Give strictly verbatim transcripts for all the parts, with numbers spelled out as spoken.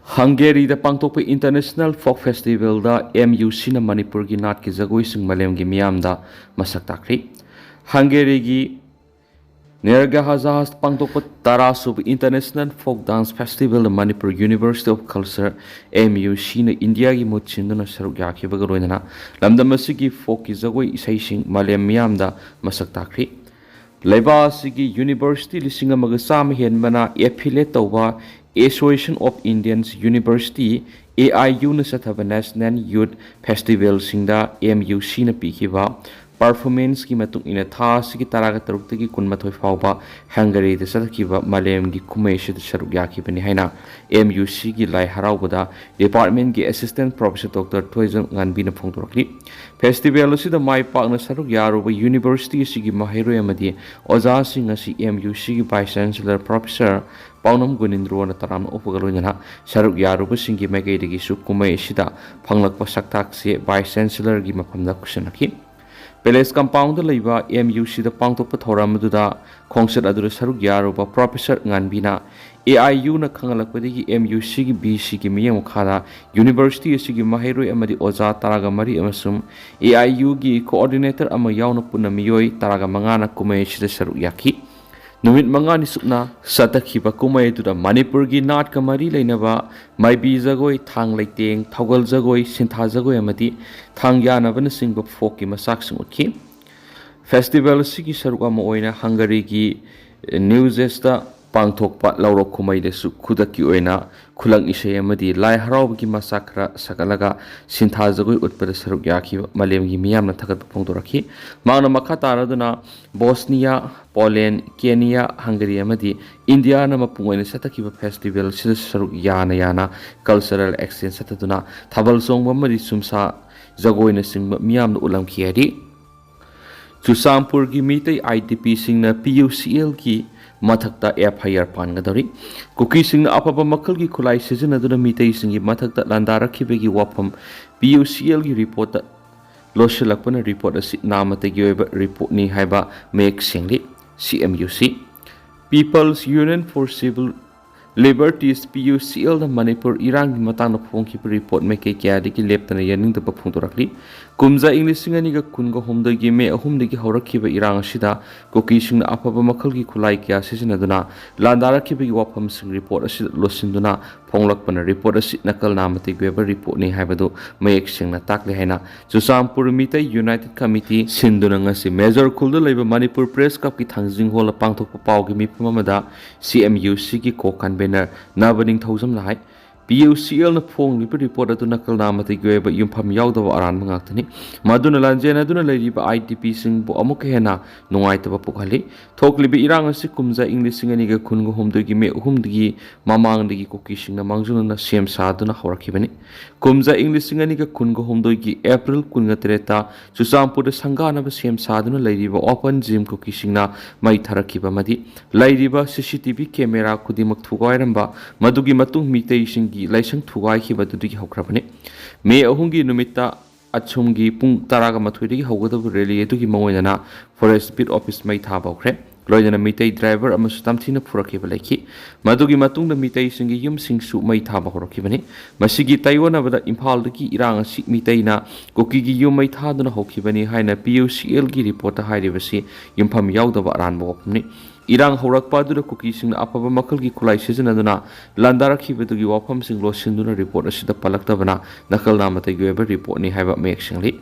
ꯍꯪꯒꯦꯔꯤꯗ ꯄꯥꯡꯊꯣꯛꯄ International Folk Festivalꯗ M U Cꯅ ꯃꯅꯤꯄꯨꯔꯒꯤ ꯅꯥꯠꯀꯤ ꯖꯒꯣꯏꯁꯤꯡ ꯃꯥꯂꯦꯝꯒꯤ ꯃꯤꯌꯥꯝꯗ ꯃꯁꯛ ꯇꯥꯛꯈ꯭ꯔꯤ꯫ ꯍꯪꯒꯦꯔꯤꯒꯤ ꯅꯦꯔꯒꯥꯍꯥꯖꯥꯍꯥꯁ ꯄꯥꯡꯊꯣꯛꯄ ꯇꯔꯥꯁꯨꯕ International Folk Dance Festivalꯗ Manipur University of Culture, M U Cꯅ ꯏꯟꯗꯤꯌꯥꯒꯤ ꯃꯍꯨꯠ ꯁꯤꯟꯗꯨꯅ ꯁꯔꯨꯛ ꯌꯥꯈꯤꯕꯒ ꯂꯣꯏꯅꯅ ꯂꯝꯗꯝ ꯑꯁꯤꯒꯤ folkꯀꯤ ꯖꯒꯣꯏ ꯏꯁꯩꯁꯤꯡ ꯃꯥꯂꯦꯝ ꯃꯤꯌꯥꯝꯗ ꯃꯁꯛ ꯇꯥꯛꯈ꯭ꯔꯤ꯫ ꯂꯩꯕꯥꯛ ꯑꯁꯤꯒꯤ university ꯂꯤꯁꯤꯡ ꯑꯃꯒ ꯆꯥꯝꯃ ꯍꯦꯟꯕꯅ affiliate ꯇꯧꯕ Association of Indians University, A I Uꯅ ꯆꯠꯊꯕ National Youth Festivalꯁꯤꯡꯗ M U Cꯅ ꯄꯤꯈꯤꯕ performanceꯀꯤ ꯃꯇꯨꯡ ꯏꯟꯅ ꯊꯥ ꯑꯁꯤꯒꯤ ꯇꯔꯥꯒ ꯇꯔꯨꯛꯇꯒꯤ ꯀꯨꯟꯃꯥꯊꯣꯏ ꯐꯥꯎꯕ ꯍꯪꯒꯔꯤꯗ ꯆꯠꯊꯈꯤꯕ ꯃꯥꯂꯦꯝꯒꯤ ꯀꯨꯝꯍꯩ ꯑꯁꯤꯗ ꯁꯔꯨꯛ ꯌꯥꯈꯤꯕꯅꯤ ꯍꯥꯏꯅ M U Cꯒꯤ ꯂꯥꯏ ꯍꯔꯥꯎꯕꯗ departmentꯀꯤ assistant professor Doctor ꯊꯣꯏꯖꯝ ꯉꯥꯟꯕꯤꯅ ꯐꯣꯡꯗꯣꯔꯛꯂꯤ꯫ Festival ꯑꯁꯤꯗ ꯃꯥꯏ ꯄꯥꯛꯅ ꯁꯔꯨꯛ ꯌꯥꯔꯨꯕ university ꯑꯁꯤꯒꯤ ꯃꯍꯩꯔꯣꯏ ꯑꯃꯗꯤ ꯑꯣꯖꯥꯁꯤꯡ ꯑꯁꯤ M U Cꯒꯤ Vice Chancellor Professor ꯄꯥꯎꯅꯝ ꯒꯨꯅꯤꯟꯗ꯭ꯔꯣꯅ ꯇꯔꯥꯝꯅ ꯑꯣꯛꯄꯒ ꯂꯣꯏꯅꯅ ꯁꯔꯨꯛ ꯌꯥꯔꯨꯕꯁꯤꯡꯒꯤ ꯃꯥꯏꯀꯩꯗꯒꯤꯁꯨ ꯀꯨꯝꯍꯩ ꯑꯁꯤꯗ ꯐꯪꯂꯛꯄ ꯁꯛꯇꯥꯛꯁꯦ Vice Chancellorꯒꯤ ꯃꯐꯝꯗ ꯈꯨꯠꯁꯟꯅꯈꯤ꯫ Palace compoundꯗ ꯂꯩꯕ M U Cꯗ ꯄꯥꯡꯊꯣꯛꯄ ꯊꯧꯔꯝ ꯑꯗꯨꯗ ꯈꯣꯡꯆꯠ ꯑꯗꯨꯗ ꯁꯔꯨꯛ ꯌꯥꯔꯨꯕ Professor ꯉꯥꯟꯕꯤꯅ A I Uꯅ ꯈꯪꯍꯜꯂꯛꯄꯗꯒꯤ M U Cꯒꯤ V Cꯒꯤ ꯃꯤꯠꯌꯦꯡ ꯃꯈꯥꯗ university ꯑꯁꯤꯒꯤ ꯃꯍꯩꯔꯣꯏ ꯑꯃꯗꯤ ꯑꯣꯖꯥ ꯇꯔꯥꯒ ꯃꯔꯤ ꯑꯃꯁꯨꯡ A I Uꯒꯤ coordinator ꯑꯃ ꯌꯥꯎꯅ ꯄꯨꯟꯅ ꯃꯤꯑꯣꯏ ꯇꯔꯥꯒ ꯃꯉꯥꯅ ꯀꯨꯝꯍꯩ ꯑꯁꯤꯗ ꯁꯔꯨꯛ ꯌꯥꯈꯤ꯫ ꯅꯨꯃꯤꯠ ꯃꯉꯥꯅꯤ ꯆꯨꯞꯅ ꯆꯠꯊꯈꯤꯕ ꯀꯨꯝꯍꯩ ꯑꯗꯨꯗ ꯃꯅꯤꯄꯨꯔꯒꯤ ꯅꯥꯠꯀ ꯃꯔꯤ ꯂꯩꯅꯕ ꯃꯥꯏꯕꯤ ꯖꯒꯣꯏ, ꯊꯥꯡ ꯂꯩꯇꯦꯡ, ꯊꯧꯒꯜ ꯖꯒꯣꯏ, ꯁꯤꯟꯊꯥ ꯖꯒꯣꯏ ꯑꯃꯗꯤ ꯊꯥꯡ ꯌꯥꯟꯅꯕꯅꯆꯤꯡꯕ folkꯀꯤ ꯃꯆꯥꯛꯁꯤꯡ ꯎꯠꯈꯤ꯫ Festival ꯑꯁꯤꯒꯤ ꯁꯔꯨꯛ ꯑꯃ ꯑꯣꯏꯅ ꯍꯪꯒꯔꯤꯒꯤ ꯅ꯭ꯌꯨꯖꯦꯁꯇ ꯄꯥꯡꯊꯣꯛꯄ ꯂꯧꯔꯣꯛ ꯀꯨꯝꯍꯩꯗꯁꯨ ꯈꯨꯗꯛꯀꯤ ꯑꯣꯏꯅ ꯈꯨꯂꯪ ꯏꯁꯩ ꯑꯃꯗꯤ ꯂꯥꯏ ꯍꯔꯥꯎꯕꯒꯤ ꯃꯆꯥꯛ ꯈꯔ ꯁꯥꯒꯠꯂꯒ ꯁꯤꯟꯊꯥ ꯖꯒꯣꯏ ꯎꯠꯄꯗ ꯁꯔꯨꯛ ꯌꯥꯈꯤꯕ ꯃꯥꯂꯦꯝꯒꯤ ꯃꯤꯌꯥꯝꯅ ꯊꯥꯒꯠꯄ ꯐꯣꯡꯗꯣꯔꯛꯈꯤ꯫ ꯃꯍꯥꯛꯅ ꯃꯈꯥ ꯇꯥꯔꯗꯨꯅ ꯕꯣꯁꯅꯤꯌꯥ, ꯄꯣꯂꯦꯟ, ꯀꯦꯅꯤꯌꯥ, ꯍꯪꯒꯔꯤ ꯑꯃꯗꯤ ꯏꯟꯗꯤꯌꯥꯅ ꯃꯄꯨꯡ ꯑꯣꯏꯅ ꯆꯠꯊꯈꯤꯕ festival ꯑꯁꯤꯗ ꯁꯔꯨꯛ ꯌꯥꯅ ꯌꯥꯅ cultural exchange ꯆꯠꯊꯗꯨꯅ ꯊꯥꯕꯜ ꯆꯣꯡꯕ ꯑꯃꯗꯤ ꯆꯨꯝꯁꯥ ꯖꯒꯣꯏꯅꯆꯤꯡꯕ ꯃꯤꯌꯥꯝꯗ ꯎꯠꯂꯝꯈꯤ ꯍꯥꯏꯔꯤ꯫ ꯆꯨꯔꯆꯥꯟꯄꯨꯔꯒꯤ ꯃꯤꯇꯩ IDPꯁꯤꯡꯅ PUCLꯒꯤ ꯃꯊꯛꯇ FIR ꯄꯥꯟꯒꯗꯧꯔꯤ꯫ ꯀꯨꯀꯤꯁꯤꯡꯅ ꯑꯐꯕ ꯃꯈꯜꯒꯤ ꯈꯨꯠꯂꯥꯏ ꯁꯤꯖꯤꯟꯅꯗꯨꯅ ꯃꯤꯇꯩꯁꯤꯡꯒꯤ ꯃꯊꯛꯇ ꯂꯥꯟꯗꯥꯔꯛꯈꯤꯕꯒꯤ ꯋꯥꯐꯝ PUCLꯒꯤ reportꯇ ꯂꯣꯠꯁꯤꯜꯂꯛꯄꯅ report ꯑꯁꯤ ꯅꯥꯃꯇꯒꯤ ꯑꯣꯏꯕ reportꯅꯤ ꯍꯥꯏꯕ ꯃꯌꯦꯛ ꯁꯦꯡꯂꯤ꯫ CMUC, People's Union for Civil Liberties, P U C L ꯅ ꯃꯅꯤꯄꯨꯔ ꯏꯔꯥꯡꯒꯤ ꯃꯇꯥꯡꯗ ꯐꯣꯡꯈꯤꯕ ꯔꯤꯄꯣꯔꯠ ꯃꯥꯏꯀꯩ ꯀꯌꯥꯗꯒꯤ ꯂꯦꯞꯇꯅ ꯌꯥꯅꯤꯡꯗꯕ ꯐꯣꯡꯗꯣꯔꯛꯂꯤ꯫ ꯀꯨꯝꯖꯥ ꯏꯪ ꯂꯤꯁꯤꯡ ꯑꯅꯤꯒ ꯀꯨꯟꯒ ꯍꯨꯝꯗꯣꯏꯒꯤ ꯃꯦ ꯑꯍꯨꯝꯗꯒꯤ ꯍꯧꯔꯛꯈꯤꯕ ꯏꯔꯥꯡ ꯑꯁꯤꯗ ꯀꯨꯀꯤꯁꯤꯡꯅ ꯑꯐꯕ ꯃꯈꯜꯒꯤ ꯈꯨꯠꯂꯥꯏ ꯀꯌꯥ ꯁꯤꯖꯤꯟꯅꯗꯨꯅ ꯂꯥꯟꯗꯥꯔꯛꯈꯤꯕꯒꯤ ꯋꯥꯐꯝꯁꯤꯡ ꯔꯤꯄꯣꯔꯠ ꯑꯁꯤꯗ ꯂꯣꯠꯁꯤꯟꯗꯨꯅ ꯐꯣꯡꯂꯛꯄꯅ ꯔꯤꯄꯣꯔꯠ ꯑꯁꯤ ꯅꯀꯜ ꯅꯥꯝꯃ ꯇꯤꯛꯕꯤ ꯑꯣꯏꯕ ꯔꯤꯄꯣꯔꯠꯅꯤ ꯍꯥꯏꯕꯗꯨ ꯃꯌꯦꯛ ꯁꯦꯡꯅ ꯇꯥꯛꯂꯦ ꯍꯥꯏꯅ ꯆꯨꯔꯆꯥꯟꯄꯨꯔ ꯃꯤꯇꯩ ꯌꯨꯅꯥꯏꯇꯦꯗ ꯀꯃꯤꯇꯤ ꯁꯤꯟꯗꯨꯅ ꯉꯁꯤ ꯃꯦꯖꯔ ꯈꯨꯜꯗ ꯂꯩꯕ ꯃꯅꯤꯄꯨꯔ ꯄ꯭ꯔꯦꯁ ꯀ꯭ꯂꯕꯀꯤ ꯊꯥꯡꯖꯤꯡ ꯍꯣꯜꯗ ꯄꯥꯡꯊꯣꯛꯄ ꯄꯥꯎꯒꯤ ꯃꯤꯐꯝ ꯑꯃꯗ C M U C ꯒꯤ ꯀꯣ ꯀꯟꯚꯦꯅꯔ ꯅꯕ ꯅꯤꯡꯊꯧꯖꯝꯅ ꯍꯥꯏ꯫ P U C L ꯅ ꯐꯣꯡꯂꯤꯕ ꯔꯤꯄꯣꯔꯠ ꯑꯗꯨ ꯅꯀꯜ ꯅꯥꯝꯃ ꯇꯤꯛꯕꯤ ꯑꯣꯏꯕ ꯌꯨꯝꯐꯝ ꯌꯥꯎꯗꯕ ꯑꯔꯥꯟꯕ ꯉꯥꯛꯇꯅꯤ꯫ ꯃꯗꯨꯅ ꯂꯥꯟꯖꯦꯟꯅꯗꯨꯅ ꯂꯩꯔꯤꯕ I D P ꯁꯤꯡꯕꯨ ꯑꯃꯨꯛꯀ ꯍꯦꯟꯅ ꯅꯨꯡꯉꯥꯏꯇꯕ ꯄꯣꯛꯍꯜꯂꯤ꯫ ꯊꯣꯛꯂꯤꯕ ꯏꯔꯥꯡ ꯑꯁꯤ ꯀꯨꯝꯖꯥ ꯏꯪ ꯂꯤꯁꯤꯡ ꯑꯅꯤꯒ ꯀꯨꯟꯒ ꯍꯨꯝꯗꯣꯏꯒꯤ ꯃꯦ ꯑꯍꯨꯝꯗꯒꯤ ꯃꯃꯥꯡꯗꯒꯤ ꯀꯨꯀꯤꯁꯤꯡꯅ ꯃꯥꯡꯖꯧꯅꯅ ꯁꯦꯝ ꯁꯥꯗꯨꯅ ꯍꯧꯔꯛꯈꯤꯕꯅꯤ꯫ ꯀꯨꯝꯖꯥ ꯏꯪ ꯂꯤꯁꯤꯡ ꯑꯅꯤꯒ ꯀꯨꯟꯒ ꯍꯨꯝꯗꯣꯏꯒꯤ ꯑꯦꯄ꯭ꯔꯤꯜ ꯀꯨꯟꯒ ꯇꯔꯦꯠꯇ ꯆꯨꯔꯆꯥꯟꯄꯨꯔꯗ ꯁꯪꯒꯥꯅꯕ ꯁꯦꯝ ꯁꯥꯗꯨꯅ ꯂꯩꯔꯤꯕ open gym ꯀꯨꯀꯤꯁꯤꯡꯅ ꯃꯩ ꯊꯥꯔꯛꯈꯤꯕ ꯑꯃꯗꯤ ꯂꯩꯔꯤꯕ C C T V camera ꯈꯨꯗꯤꯡꯃꯛ ꯊꯨꯒꯥꯏꯔꯝꯕ, ꯃꯗꯨꯒꯤ ꯃꯇꯨꯡ ꯃꯤꯇꯩꯁꯤꯡꯒꯤ ꯂꯥꯏꯁꯪ ꯊꯨꯒꯥꯏꯈꯤꯕ ꯑꯗꯨꯗꯒꯤ ꯍꯧꯈ꯭ꯔꯕꯅꯤ꯫ ꯃꯦ ꯑꯍꯨꯝꯒꯤ ꯅꯨꯃꯤꯠꯇ ꯑꯁꯨꯝꯒꯤ ꯄꯨꯡ ꯇꯔꯥꯒ ꯃꯥꯊꯣꯏꯗꯒꯤ ꯍꯧꯒꯗꯕ rally ꯑꯗꯨꯒꯤ ꯃꯉꯣꯟꯗꯅ forest beat office ꯃꯩ ꯊꯥꯕ ꯍꯧꯈ꯭ꯔꯦ꯫ ꯂꯣꯏꯅꯅ ꯃꯤꯇꯩ driver ꯑꯃꯁꯨ ꯇꯝꯊꯤꯅ ꯐꯨꯔꯛꯈꯤꯕ ꯂꯩꯈꯤ꯫ ꯃꯗꯨꯒꯤ ꯃꯇꯨꯡꯗ ꯃꯤꯇꯩꯁꯤꯡꯒꯤ ꯌꯨꯝꯁꯤꯡꯁꯨ ꯃꯩ ꯊꯥꯕ ꯍꯧꯔꯛꯈꯤꯕꯅꯤ꯫ ꯃꯁꯤꯒꯤ ꯇꯥꯏꯑꯣꯟꯅꯕꯗ ꯏꯝꯐꯥꯜꯗꯒꯤ ꯏꯔꯥꯡ ꯑꯁꯤ ꯃꯤꯇꯩꯅ ꯀꯨꯀꯤꯒꯤ ꯌꯨꯝ ꯃꯩ ꯊꯥꯗꯨꯅ ꯍꯧꯈꯤꯕꯅꯤ ꯍꯥꯏꯅ P U C L ꯒꯤ ꯔꯤꯄꯣꯔꯠꯇ ꯍꯥꯏꯔꯤꯕꯁꯤ ꯌꯨꯝꯐꯝ ꯌꯥꯎꯗꯕ ꯑꯔꯥꯟꯕ ꯋꯥꯐꯝꯅꯤ꯫ ꯏꯔꯥꯡ ꯍꯧꯔꯛꯄ ꯑꯗꯨꯗ ꯀꯨꯀꯤꯁꯤꯡꯅ ꯑꯐꯕ ꯃꯈꯜꯒꯤ ꯈꯨꯠꯂꯥꯏ ꯁꯤꯖꯤꯟꯅꯗꯨꯅ ꯂꯥꯟꯗꯥꯔꯛꯈꯤꯕꯗꯨꯒꯤ ꯋꯥꯐꯝꯁꯤꯡ ꯂꯣꯠꯁꯤꯟꯗꯨꯅ ꯔꯤꯄꯣꯔꯠ ꯑꯁꯤꯗ ꯄꯜꯂꯛꯇꯕꯅ ꯅꯀꯜ ꯅꯥꯝꯃ ꯇꯤꯛꯕꯤ ꯑꯣꯏꯕ ꯔꯤꯄꯣꯔꯠꯅꯤ ꯍꯥꯏꯕ ꯃꯌꯦꯛ ꯁꯦꯡꯂꯤ꯫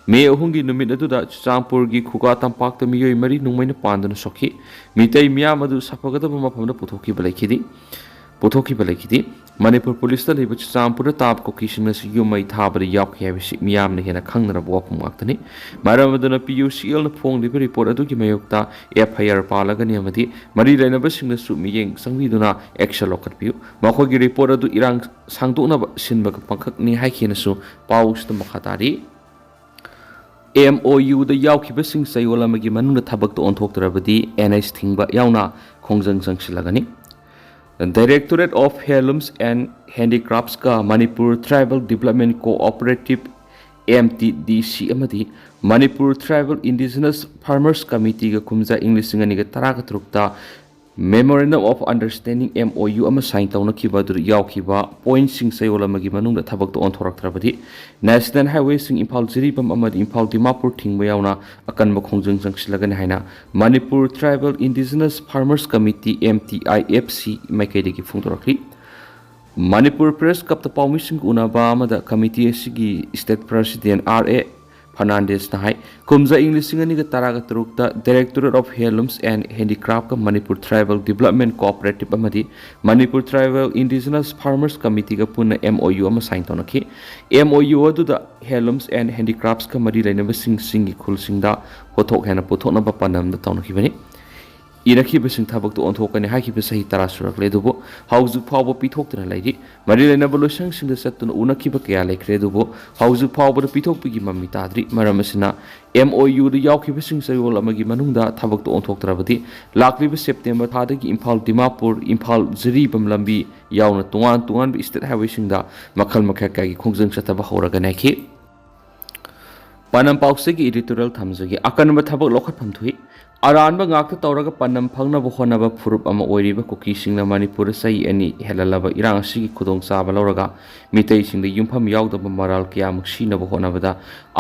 ꯃꯦ ꯑꯍꯨꯝꯒꯤ ꯅꯨꯃꯤꯠ ꯑꯗꯨꯗ ꯆꯨꯔꯆꯥꯟꯄꯨꯔꯒꯤ ꯈꯨꯒꯥ ꯇꯝꯄꯥꯛꯇ ꯃꯤꯑꯣꯏ ꯃꯔꯤ ꯅꯣꯡꯃꯩꯅ ꯄꯥꯟꯗꯨꯅ ꯁꯣꯛꯈꯤ꯫ ꯃꯤꯇꯩ ꯃꯤꯌꯥꯝ ꯑꯗꯨ ꯁꯥꯐꯒꯗꯕ ꯃꯐꯝꯗ ꯄꯨꯊꯣꯛꯈꯤꯕ ꯂꯩꯈꯤꯗꯦ꯫ ꯄꯨꯊꯣꯛꯈꯤꯕ ꯂꯩꯈꯤꯗꯦ꯫ ꯃꯅꯤꯄꯨꯔ ꯄꯨꯂꯤꯁꯇ ꯂꯩꯕ ꯆꯨꯔꯆꯥꯟꯄꯨꯔꯗ ꯇꯥꯕ ꯀꯨꯀꯤꯁꯤꯡꯅꯁꯨ ꯌꯨꯝ ꯃꯩ ꯊꯥꯕꯗ ꯌꯥꯎꯈꯤ ꯍꯥꯏꯕꯁꯤ ꯃꯤꯌꯥꯝꯅ ꯍꯦꯟꯅ ꯈꯪꯅꯔꯕ ꯋꯥꯐꯝ ꯉꯥꯛꯇꯅꯤ꯫ ꯃꯔꯝ ꯑꯗꯨꯅ P U C L ꯅ ꯐꯣꯡꯂꯤꯕ ꯔꯤꯄꯣꯔꯠ ꯑꯗꯨꯒꯤ ꯃꯥꯌꯣꯛꯇ F I R ꯄꯥꯜꯂꯒꯅꯤ ꯑꯃꯗꯤ ꯃꯔꯤ ꯂꯩꯅꯕꯁꯤꯡꯅꯁꯨ ꯃꯤꯠꯌꯦꯡ ꯆꯪꯕꯤꯗꯨꯅ action ꯂꯧꯈꯠꯄꯤꯌꯨ꯫ ꯃꯈꯣꯏꯒꯤ ꯔꯤꯄꯣꯔꯠ ꯑꯗꯨ ꯏꯔꯥꯡ ꯁꯥꯡꯗꯣꯛꯅꯕ ꯁꯤꯟꯕ ꯄꯥꯡꯈꯛꯅꯤ ꯍꯥꯏꯈꯤꯅꯁꯨ ꯄꯥꯎꯁꯤꯗ ꯃꯈꯥ ꯇꯥꯔꯤ꯫ M O U ꯗ ꯌꯥꯎꯈꯤꯕꯁꯤꯡ ꯆꯌꯣꯜ ꯑꯃꯒꯤ ꯃꯅꯨꯡꯗ ꯊꯕꯛꯇ ꯑꯣꯟꯊꯣꯛꯇ꯭ꯔꯕꯗꯤ N S ꯊꯤꯡꯕ ꯌꯥꯎꯅ ꯈꯣꯡꯖꯪ ꯆꯪꯁꯤꯜꯂꯒꯅꯤ꯫ Directorate of Handlooms and Handicrafts ꯀ Manipur Tribal Development Cooperative, M T D C, ꯑꯃꯗꯤ Manipur Tribal Indigenous Farmers Committee ꯒ ꯀꯨꯝꯖꯥ ꯏꯪ ꯂꯤꯁꯤꯡ ꯑꯅꯤꯒ ꯇꯔꯥꯒ ꯇꯔꯨꯛꯇ Memorandum of Understanding, M O U, ꯑꯃ sign ꯇꯧꯅꯈꯤꯕ ꯑꯗꯨꯗ ꯌꯥꯎꯈꯤꯕ pointꯁꯤꯡ ꯆꯌꯣꯜ ꯑꯃꯒꯤ ꯃꯅꯨꯡꯗ ꯊꯕꯛꯇ ꯑꯣꯟꯊꯣꯔꯛꯇ꯭ꯔꯕꯗꯤ National Highwayꯁꯤꯡ ꯏꯝꯐꯥꯜ ꯖꯤꯔꯤꯕꯥꯝ ꯑꯃꯗꯤ ꯏꯝꯐꯥꯜ ꯗꯤꯃꯥꯄꯨꯔ ꯊꯤꯡꯕ ꯌꯥꯎꯅ ꯑꯀꯟꯕ ꯈꯣꯡꯖꯪ ꯆꯪꯁꯤꯜꯂꯒꯅꯤ ꯍꯥꯏꯅ Manipur Tribal Indigenous Farmers Committee, M T I F C, ꯃꯥꯏꯀꯩꯗꯒꯤ ꯐꯣꯡꯗꯣꯔꯛꯂꯤ꯫ ꯃꯅꯤꯄꯨꯔ ꯄ꯭ꯔꯦꯁ ꯀ꯭ꯂꯕꯇ ꯄꯥꯎꯃꯤꯁꯤꯡꯒ ꯎꯅꯕ ꯑꯃꯗ ꯀꯃꯤꯇꯤ ꯑꯁꯤꯒꯤ state president R A ꯐꯔꯅꯥꯟꯗꯦꯁꯅ ꯍꯥꯏ, ꯀꯨꯝꯖꯥ ꯏꯪ ꯂꯤꯁꯤꯡ ꯑꯅꯤꯒ ꯇꯔꯥꯒ ꯇꯔꯨꯛꯇ Directorate of Handlooms and Handicraftꯀ Manipur Tribal Development Cooperative ꯑꯃꯗꯤ Manipur Tribal Indigenous Farmers Committeeꯒ ꯄꯨꯟꯅ M O U ꯑꯃ sign ꯇꯧꯅꯈꯤ꯫ M O U ꯑꯗꯨꯗ Handlooms and Handicraftsꯀ ꯃꯔꯤ ꯂꯩꯅꯕꯁꯤꯡꯒꯤ ꯈꯨꯜꯁꯤꯡꯗ ꯄꯣꯠꯊꯣꯛ ꯍꯦꯟꯅ ꯄꯨꯊꯣꯛꯅꯕ ꯄꯥꯟꯗꯝꯗ ꯇꯧꯅꯈꯤꯕꯅꯤ꯫ ꯏꯔꯛꯈꯤꯕꯁꯤꯡ ꯊꯕꯛꯇ ꯑꯣꯟꯊꯣꯛꯀꯅꯤ ꯍꯥꯏꯈꯤꯕ ꯆꯍꯤ ꯇꯔꯥ ꯁꯨꯔꯛꯂꯦ, ꯑꯗꯨꯕꯨ ꯍꯧꯖꯤꯛ ꯐꯥꯎꯕ ꯄꯤꯊꯣꯛꯇꯨꯅ ꯂꯩꯔꯤ꯫ ꯃꯔꯤ ꯂꯩꯅꯕ ꯂꯣꯏꯁꯪꯁꯤꯡꯗ ꯆꯠꯇꯨꯅ ꯎꯅꯈꯤꯕ ꯀꯌꯥ ꯂꯩꯈ꯭ꯔꯦ, ꯑꯗꯨꯕꯨ ꯍꯧꯖꯤꯛ ꯐꯥꯎꯕꯗ ꯄꯤꯊꯣꯛꯄꯒꯤ ꯃꯃꯤ ꯇꯥꯗ꯭ꯔꯤ꯫ ꯃꯔꯝ ꯑꯁꯤꯅ, M O Uꯗ ꯌꯥꯎꯈꯤꯕꯁꯤꯡ ꯆꯌꯣꯜ ꯑꯃꯒꯤ ꯃꯅꯨꯡꯗ ꯊꯕꯛꯇ ꯑꯣꯟꯊꯣꯛꯇ꯭ꯔꯕꯗꯤ ꯂꯥꯛꯂꯤꯕ September ꯊꯥꯗꯒꯤ ꯏꯝꯐꯥꯜ ꯗꯤꯃꯥꯄꯨꯔ, ꯏꯝꯐꯥꯜ ꯖꯤꯔꯤꯕꯥꯝ ꯂꯝꯕꯤ ꯌꯥꯎꯅ ꯇꯣꯉꯥꯟ ꯇꯣꯉꯥꯟꯕ state highwayꯁꯤꯡꯗ ꯃꯈꯜ ꯃꯈꯥ ꯀꯌꯥꯒꯤ ꯈꯣꯡꯖꯪ ꯆꯠꯊꯕ ꯍꯧꯔꯒꯅꯤ ꯍꯥꯏꯈꯤ꯫ ꯄꯥꯟꯗꯝ ꯄꯥꯎꯆꯦꯒꯤ editorial ꯊꯝꯖꯒꯦ꯫ ꯑꯀꯟꯕ ꯊꯕꯛ ꯂꯧꯈꯠꯐꯝ ꯊꯣꯛꯏ꯫ ꯑꯔꯥꯟꯕ ꯉꯥꯛꯇ ꯇꯧꯔꯒ ꯄꯥꯟꯗꯝ ꯐꯪꯅꯕ ꯍꯣꯠꯅꯕ ꯐꯨꯔꯨꯞ ꯑꯃ ꯑꯣꯏꯔꯤꯕ ꯀꯨꯀꯤꯁꯤꯡꯅ ꯃꯅꯤꯄꯨꯔꯗ ꯆꯍꯤ ꯑꯅꯤ ꯍꯦꯜꯍꯜꯂꯕ ꯏꯔꯥꯡ ꯑꯁꯤꯒꯤ ꯈꯨꯗꯣꯡꯆꯥꯕ ꯂꯧꯔꯒ ꯃꯤꯇꯩꯁꯤꯡꯗ ꯌꯨꯝꯐꯝ ꯌꯥꯎꯗꯕ ꯃꯔꯥꯜ ꯀꯌꯥꯃꯨꯛ ꯁꯤꯅꯕ ꯍꯣꯠꯅꯕꯗ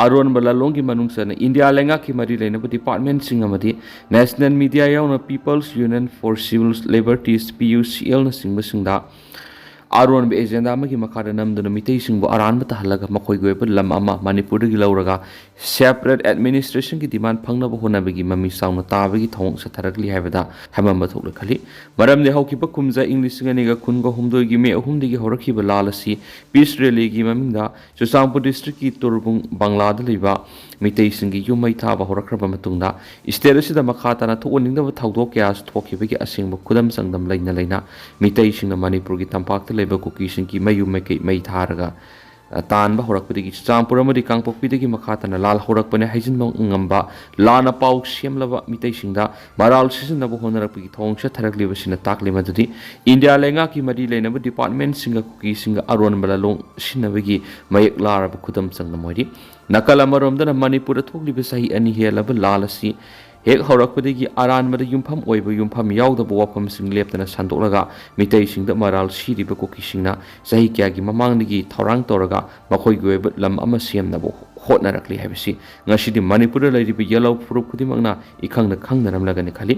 ꯑꯔꯣꯟꯕ ꯂꯥꯂꯣꯡꯒꯤ ꯃꯅꯨꯡ ꯆꯟꯅ ꯏꯟꯗꯤꯌꯥ ꯂꯩꯉꯥꯛꯀꯤ ꯃꯔꯤ ꯂꯩꯅꯕ departmentꯁꯤꯡ ꯑꯃꯗꯤ national media ꯌꯥꯎꯅ People's Union for Civil Liberties, P U C L, ꯅꯆꯤꯡꯕꯁꯤꯡꯗ ꯑꯔꯣꯟꯕ agenda ꯑꯃꯒꯤ ꯃꯈꯥꯗ ꯅꯝꯗꯨꯅ ꯃꯤꯇꯩꯁꯤꯡꯕꯨ ꯑꯔꯥꯟꯕ ꯇꯥꯍꯜꯂꯒ ꯃꯈꯣꯏꯒꯤ ꯑꯣꯏꯕ ꯂꯝ ꯑꯃ ꯃꯅꯤꯄꯨꯔꯗꯒꯤ ꯂꯧꯔꯒ separate administrationꯒꯤ demand ꯐꯪꯅꯕ ꯍꯣꯠꯅꯕꯒꯤ ꯃꯃꯤ ꯆꯥꯎꯅ ꯇꯥꯕꯒꯤ ꯊꯧꯑꯣꯡ ꯆꯠꯊꯔꯛꯂꯤ ꯍꯥꯏꯕꯗ ꯍꯥꯏꯃꯟꯕ ꯊꯣꯛꯂꯣꯏ ꯈꯜꯂꯤ꯫ ꯃꯔꯝꯗꯤ ꯍꯧꯈꯤꯕ ꯀꯨꯝꯖꯥ ꯏꯪ ꯂꯤꯁꯤꯡ ꯑꯅꯤꯒ ꯀꯨꯟꯒ ꯍꯨꯝꯗꯣꯏꯒꯤ May ꯑꯍꯨꯝꯗꯒꯤ ꯍꯧꯔꯛꯈꯤꯕ ꯂꯥꯜ ꯑꯁꯤ peace rallyꯒꯤ ꯃꯃꯤꯡꯗ ꯆꯨꯔꯆꯥꯟꯄꯨꯔ districtꯀꯤ ꯇꯨꯔꯕꯨꯡ ꯕꯪꯂꯥꯗ ꯂꯩꯕ ꯃꯤꯇꯩꯁꯤꯡꯒꯤ ꯌꯨꯝ ꯃꯩ ꯊꯥꯕ ꯍꯧꯔꯛꯈ꯭ꯔꯕ ꯃꯇꯨꯡꯗ, state ꯑꯁꯤꯗ ꯃꯈꯥ ꯇꯥꯅ ꯊꯣꯛꯍꯟꯅꯤꯡꯗꯕ ꯊꯧꯗꯣꯛ ꯀꯌꯥꯁꯨ ꯊꯣꯛꯈꯤꯕꯒꯤ ꯑꯁꯦꯡꯕ ꯈꯨꯗꯝ ꯆꯥꯡꯗꯝ ꯂꯩꯅ ꯂꯩꯅ, ꯃꯤꯇꯩꯁꯤꯡꯅ ꯃꯅꯤꯄꯨꯔꯒꯤ ꯇꯝꯄꯥꯛꯇ ꯂꯩꯕ ꯀꯨꯀꯤꯁꯤꯡꯒꯤ ꯃꯌꯨꯝ ꯃꯩꯀꯩ ꯃꯩ ꯊꯥꯔꯒ, ꯑ, ꯇꯥꯟꯕ ꯍꯧꯔꯛꯄꯗꯒꯤ ꯆꯨꯔꯆꯥꯟꯄꯨꯔ ꯑꯃꯗꯤ ꯀꯥꯡꯄꯣꯛꯄꯤꯗꯒꯤ ꯃꯈꯥ ꯇꯥꯅ ꯂꯥꯜ ꯍꯧꯔꯛꯄꯅ ꯍꯥꯏꯖꯤꯟꯕ ꯉꯝꯕ ꯂꯥꯟꯅ ꯄꯥꯎ ꯁꯦꯝꯂꯕ ꯃꯤꯇꯩꯁꯤꯡꯗ ꯃꯔꯥꯜ ꯁꯤꯖꯤꯟꯅꯕ ꯍꯣꯠꯅꯔꯛꯄꯒꯤ ꯊꯧꯑꯣꯡ ꯆꯠꯊꯔꯛꯂꯤꯕꯁꯤꯅ ꯇꯥꯛꯂꯤ ꯃꯗꯨꯗꯤ ꯏꯟꯗꯤꯌꯥ ꯂꯩꯉꯥꯛꯀꯤ ꯃꯔꯤ ꯂꯩꯅꯕ departmentꯁꯤꯡꯒ ꯀꯨꯀꯤꯁꯤꯡꯒ ꯑꯔꯣꯟꯕ ꯂꯥꯂꯣꯡ ꯁꯤꯟꯅꯕꯒꯤ ꯃꯌꯦꯛ ꯂꯥꯔꯕ ꯈꯨꯗꯝ ꯆꯥꯡꯗꯝ ꯑꯣꯏꯔꯤ꯫ ꯅꯥꯀꯜ ꯑꯃꯔꯣꯝꯗꯅ ꯃꯅꯤꯄꯨꯔꯗ ꯊꯣꯛꯂꯤꯕ ꯆꯍꯤ ꯑꯅꯤ ꯍꯦꯜꯂꯕ ꯂꯥꯜ ꯑꯁꯤ ꯍꯦꯛ ꯍꯧꯔꯛꯄꯗꯒꯤ ꯑꯔꯥꯟꯕꯗ ꯌꯨꯝꯐꯝ ꯑꯣꯏꯕ, ꯌꯨꯝꯐꯝ ꯌꯥꯎꯗꯕ ꯋꯥꯐꯝꯁꯤꯡ ꯂꯦꯞꯇꯅ ꯁꯟꯗꯣꯛꯂꯒ ꯃꯤꯇꯩꯁꯤꯡꯗ ꯃꯔꯥꯜ ꯁꯤꯔꯤꯕ ꯀꯨꯀꯤꯁꯤꯡꯅ ꯆꯍꯤ ꯀꯌꯥꯒꯤ ꯃꯃꯥꯡꯗꯒꯤ ꯊꯧꯔꯥꯡ ꯇꯧꯔꯒ ꯃꯈꯣꯏꯒꯤ ꯑꯣꯏꯕ ꯂꯝ ꯑꯃ ꯁꯦꯝꯅꯕ ꯍꯣꯠꯅꯔꯛꯂꯤ ꯍꯥꯏꯕꯁꯤ ꯉꯁꯤꯗꯤ ꯃꯅꯤꯄꯨꯔꯗ ꯂꯩꯔꯤꯕ ꯌꯦꯜꯍꯧ ꯐꯨꯔꯨꯞ ꯈꯨꯗꯤꯡꯃꯛꯅ ꯏꯈꯪꯗ ꯈꯪꯅꯔꯝꯂꯒꯅꯤ ꯈꯜꯂꯤ꯫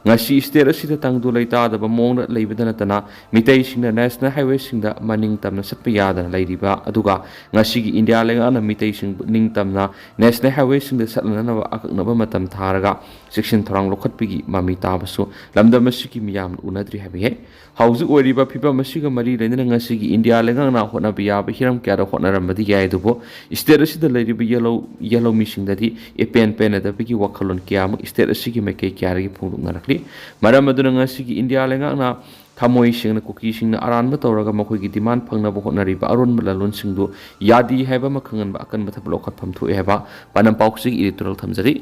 ꯉꯁꯤ state ꯑꯁꯤꯗ ꯇꯪꯗꯨ ꯂꯩꯇꯥꯗꯕ ꯃꯑꯣꯡꯗ ꯂꯩꯕꯗ ꯅꯠꯇꯅ ꯃꯤꯇꯩꯁꯤꯡꯅ national highwayꯁꯤꯡꯗ ꯃꯅꯤꯡ ꯇꯝꯅ ꯆꯠꯄ ꯌꯥꯗꯅ ꯂꯩꯔꯤꯕ, ꯑꯗꯨꯒ ꯉꯁꯤꯒꯤ ꯏꯟꯗꯤꯌꯥ ꯂꯩꯉꯥꯛꯅ ꯃꯤꯇꯩꯁꯤꯡꯕꯨ ꯅꯤꯡꯇꯝꯅ national highwayꯁꯤꯡꯗ ꯆꯠꯅꯅꯕ ꯑꯀꯛꯅꯕ ꯃꯇꯝ ꯊꯥꯔꯒ ꯆꯦꯛꯁꯤꯟ ꯊꯧꯔꯥꯡ ꯂꯧꯈꯠꯄꯒꯤ ꯃꯃꯤ ꯇꯥꯕꯁꯨ ꯂꯝꯗꯝ ꯑꯁꯤꯒꯤ ꯃꯤꯌꯥꯝꯅ ꯎꯅꯗ꯭ꯔꯤ ꯍꯥꯏꯕ ꯌꯥꯏ꯫ ꯍꯧꯖꯤꯛ ꯑꯣꯏꯔꯤꯕ ꯐꯤꯕꯝ ꯑꯁꯤꯒ ꯃꯔꯤ ꯂꯩꯅꯅ ꯉꯁꯤꯒꯤ ꯏꯟꯗꯤꯌꯥ ꯂꯩꯉꯥꯛꯅ ꯍꯣꯠꯅꯕ ꯌꯥꯕ ꯍꯤꯔꯝ ꯀꯌꯥꯗ ꯍꯣꯠꯅꯔꯝꯕꯗꯤ ꯌꯥꯏ, ꯑꯗꯨꯕꯨ state ꯑꯁꯤꯗ ꯂꯩꯔꯤꯕ ꯌꯦꯜꯍꯧ ꯌꯦꯜꯍꯧꯃꯤꯁꯤꯡꯗꯗꯤ ꯏꯄꯦꯟ ꯄꯦꯟꯅꯗꯕꯒꯤ ꯋꯥꯈꯜꯂꯣꯟ ꯀꯌꯥ ꯑꯃ state ꯑꯁꯤꯒꯤ ꯃꯥꯏꯀꯩ ꯀꯌꯥꯗꯒꯤ ꯐꯣꯡꯗꯣꯛꯅꯔꯛꯂꯤ꯫ ꯃꯔꯝ ꯑꯗꯨꯅ ꯉꯁꯤꯒꯤ ꯏꯟꯗꯤꯌꯥ ꯂꯩꯉꯥꯛꯅ ꯊꯃꯣꯏ ꯁꯦꯡꯅ ꯀꯨꯀꯤꯁꯤꯡꯅ ꯑꯔꯥꯟꯕ ꯇꯧꯔꯒ ꯃꯈꯣꯏꯒꯤ demand ꯐꯪꯅꯕ ꯍꯣꯠꯅꯔꯤꯕ ꯑꯔꯣꯟꯕ ꯂꯂꯣꯟꯁꯤꯡꯗꯨ ꯌꯥꯗꯦ ꯍꯥꯏꯕ ꯑꯃ ꯈꯪꯍꯟꯕ ꯑꯀꯟꯕ ꯊꯕꯛ ꯂꯧꯈꯠꯐꯝ ꯊꯣꯛꯑꯦ ꯍꯥꯏꯕ ꯄꯥꯟꯗꯝ ꯄꯥꯎꯆꯦꯒꯤ editorial ꯊꯝꯖꯔꯤ꯫